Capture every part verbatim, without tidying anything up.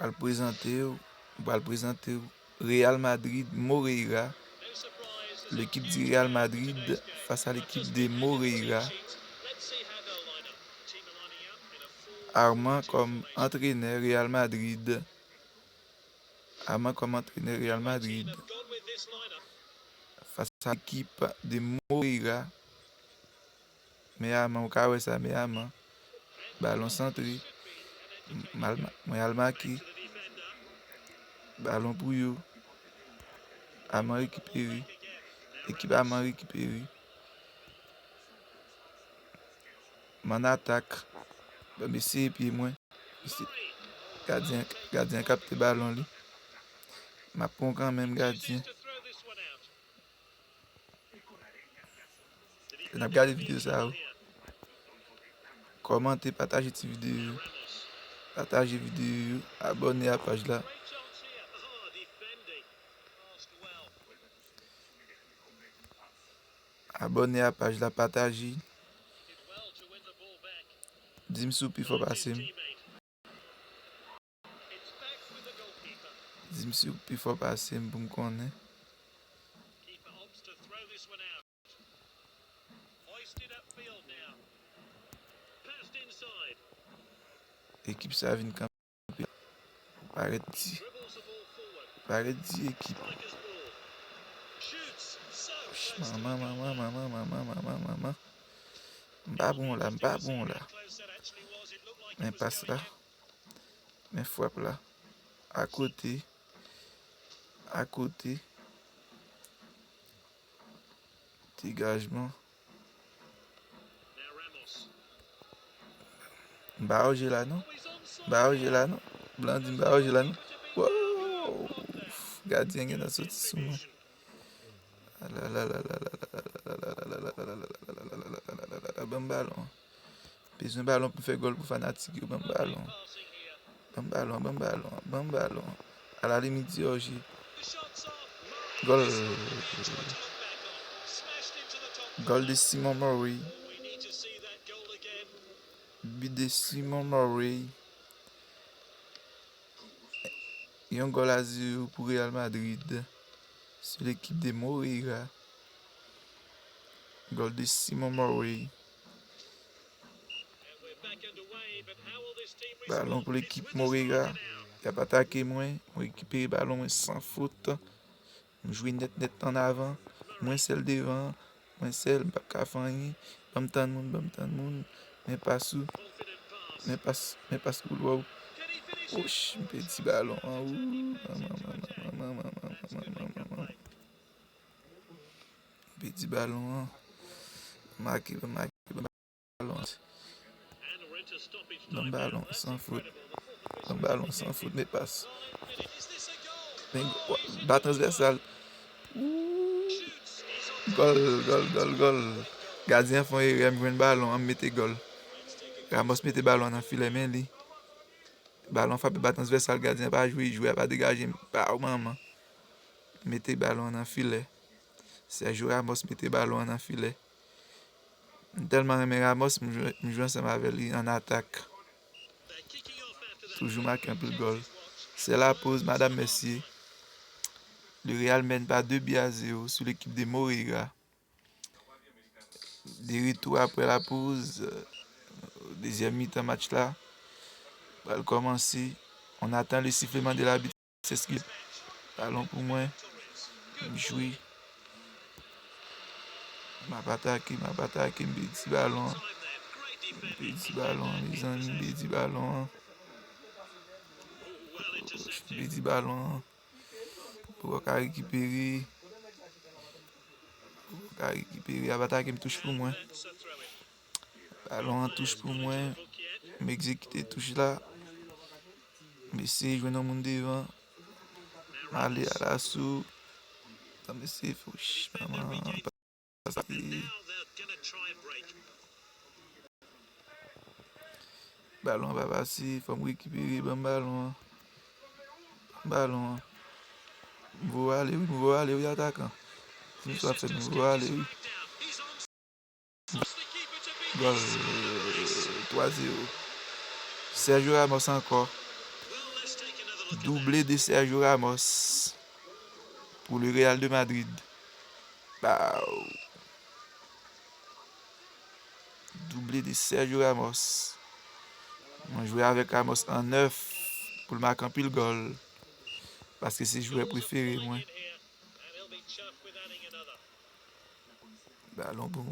Pral prezante w, pral prezante w Real Madrid, Moreira. L'équipe du Real Madrid face à l'équipe de Moreira. Armand kòm antrenè Real Madrid. Armand kòm antrenè Real Madrid. Face à l'équipe de Moreira. Men Armand, ou ka wè sa, men Armand. Balon santre. M al ma-, mwen al make. Balon pou yo. Armand rekipere. Ekip Armand rekipere. M an atak. Ban m eseye pye mwen. Mesye, gadyen, gadyen kapte balon li. M ap pran kanmenm, gadyen. N ap gade videyo sa yo. Kòmante, pataje ti videyo yo. Pataje videyo yo. Abòne a paj la. Abòne a paj la, pataje. Di m si w pi fò pase m. Di m si w pi fò pase m pou m konnen. Ekip sa vin kanpe. Parèt di. Parèt di ekip. Manman, manman, manman, manman, manman, manman. M pa bon la, m pa bon la. Men pas la. Men frap la. Akote. Akote. Degajman. M pa wè je la non. M pa wè je la non. Blan di m pa wè je la non. Wow! Gadyen gentan soti sou mwen. Ban m balon an. Bezwen balon pou m fè gòl pou fanatik yo. Ban m balon an. Ban m balon an, ban m balon an, ban m balon an. Alalimit di Jorge. Gòl. Gòl de Simon Murray. Bi de Simon Murray. Yon gòl a zewo pou Real Madrid. Sou lekip de Moreira. Gòl de Simon Murray. Balon pou lekip Moreira. Y ap atake mwen. Mwen rekipere balon mwen san fot. M jwe nèt nèt an avan. Mwen sèl devan. Mwen sèl. M p ap ka fè anyen. Ban m tann moun. Ban m tann moun. Men pas ou. Men pas. Men pas pou lwa ou. Ouch, m pèdi balon an. Ou. Manman, manman, manman, manman, manman, manman, manman. M pèdi balon an. Make, make. Balon. Ban m balon, san fot. Ban m balon, san fot, men pas. Men, ba transvèsal. Ooh. Gòl, gòl, gòl, gòl. Gadyen an fè yon erè, m jwenn balon an, m mete gòl. Ramos mete balon an nan filè, men li. Balon frape ba transvèsal, gadyen an pa jwe, jwè a pa degaje, m pa manman. Mete balon an nan filè. Sergio Ramos mete balon an nan filè. M tèlman renmen Ramos, m jwe, m jwe ansanm avè li an atak. Toujou make anpil gòl. Se la poz, madam, mesye. Le Real mène pa de bi a zewo sou lekip de Moreira. De retou apre la poz, dezyèm mitan match la pral kòmanse. On attend le sifflement de l'arbitre. Sèske balon pou mwen. M jwe. M ap atake, m ap atake, m pèdi balon an. M pèdi balon an, mezanmi, m pèdi balon an. M pèdi balon an. Poko ka rekipere. Poko ka rekipere. Ap atake, m touch pou mwen. Balon an touch pou mwen. M egzekite touch la. M eseye jwenn yon moun devan. M ale alaso. Tan m eseye fè, manman, pase. Balon an pa pase, fò m rekipere, ban m balon an. Ban m balon an. M voye ale wi, m voye ale wi, atakan. Di m sa w ap fè, m voye ale wi. Gòl, twa zewo. Sergio Ramos ankò. Doublé de Sergio Ramos pour le Real de Madrid. Pow! Doublé de Sergio Ramos. Mwen jwe avèk Ramos an nèf pou l make anpil gòl. Paske se jwè prefere mwen. Balon pou,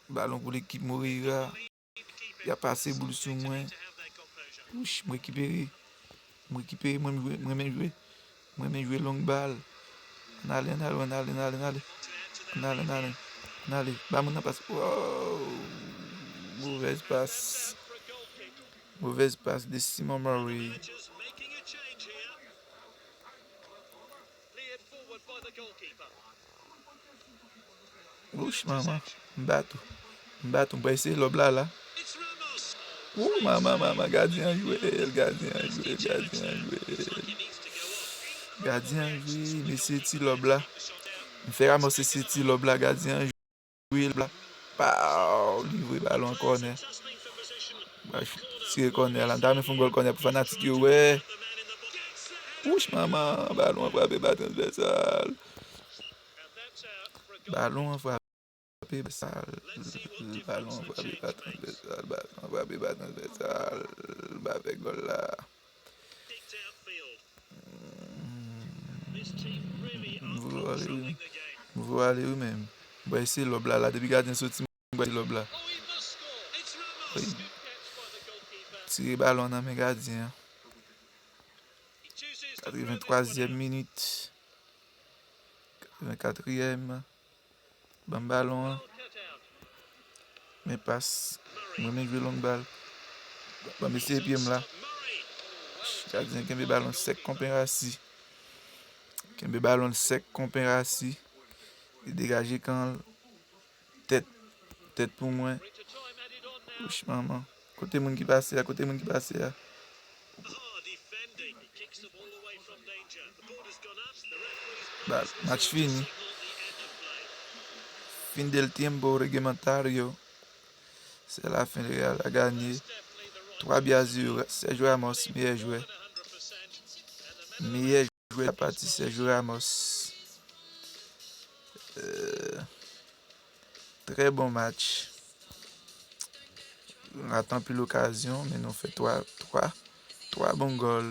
balon pou lekip Moreira. Y ap pase boul sou mwen. Wouch, m rekipere. M rekipere, mwen jwe, mwen menm jwe. Mwen menm jwe long bal. Ann ale, ann ale, ann ale, ann ale, ann ale. Ann ale, ann ale. Ann ale. Ba moun nan pas. Wow! Movèz pas. Movèz pas de Simon Murray. Wouch, manman. M bat ou. M bat ou. M pral eseye lòb la, la. Wou, manman, manman. Gadyen an jwe l. Gadyen an jwe l. Gadyen an jwe l. Gadyen an jwe. M eseye ti lòb la. M fè Ramos eseye ti lòb la. Gadyen an jwe l la. Pow! Li voye balon an kònè. Tire kònè la. M ta renmen fè yon gòl kònè pou fanatik yo wè. Wouch, manman. Balon an frape ba transvèsal. Balon an frape ba sal. Balon an frape ba transvèsal. Balon an frape ba transvèsal. Ba fè gòl la. M vle ale wi. M vle ale wi, men m pral eseye lòb la, la. Depi gadyen soti, m pral eseye lòb la. Wi. Tire balon nan men gadyen an. Katrevenntwazyèm minit. Katrevennkatryèm. Ban m balon an. Men pas. Mwen men jwe long bal. Ban m eseye pye m la. Gadyen kenbe balon sèk konperasi. Kenbe balon sèk konperasi. Li degaje kan l. Tèt. Tèt pou mwen. Wouch, manman. Kote moun ki pase a? Kote moun ki pase a? Ba, match fini. Fin del tiempo reglamentario. C'est la fin, le Real a gagné. Twa bi a zewo. Sergio Ramos, meyè jwè. Meyè jwè la pati, Sergio Ramos. Euh, Très bon match. Nou rate anpil okazyon, men nou fè twa, twa, twa bon gòl.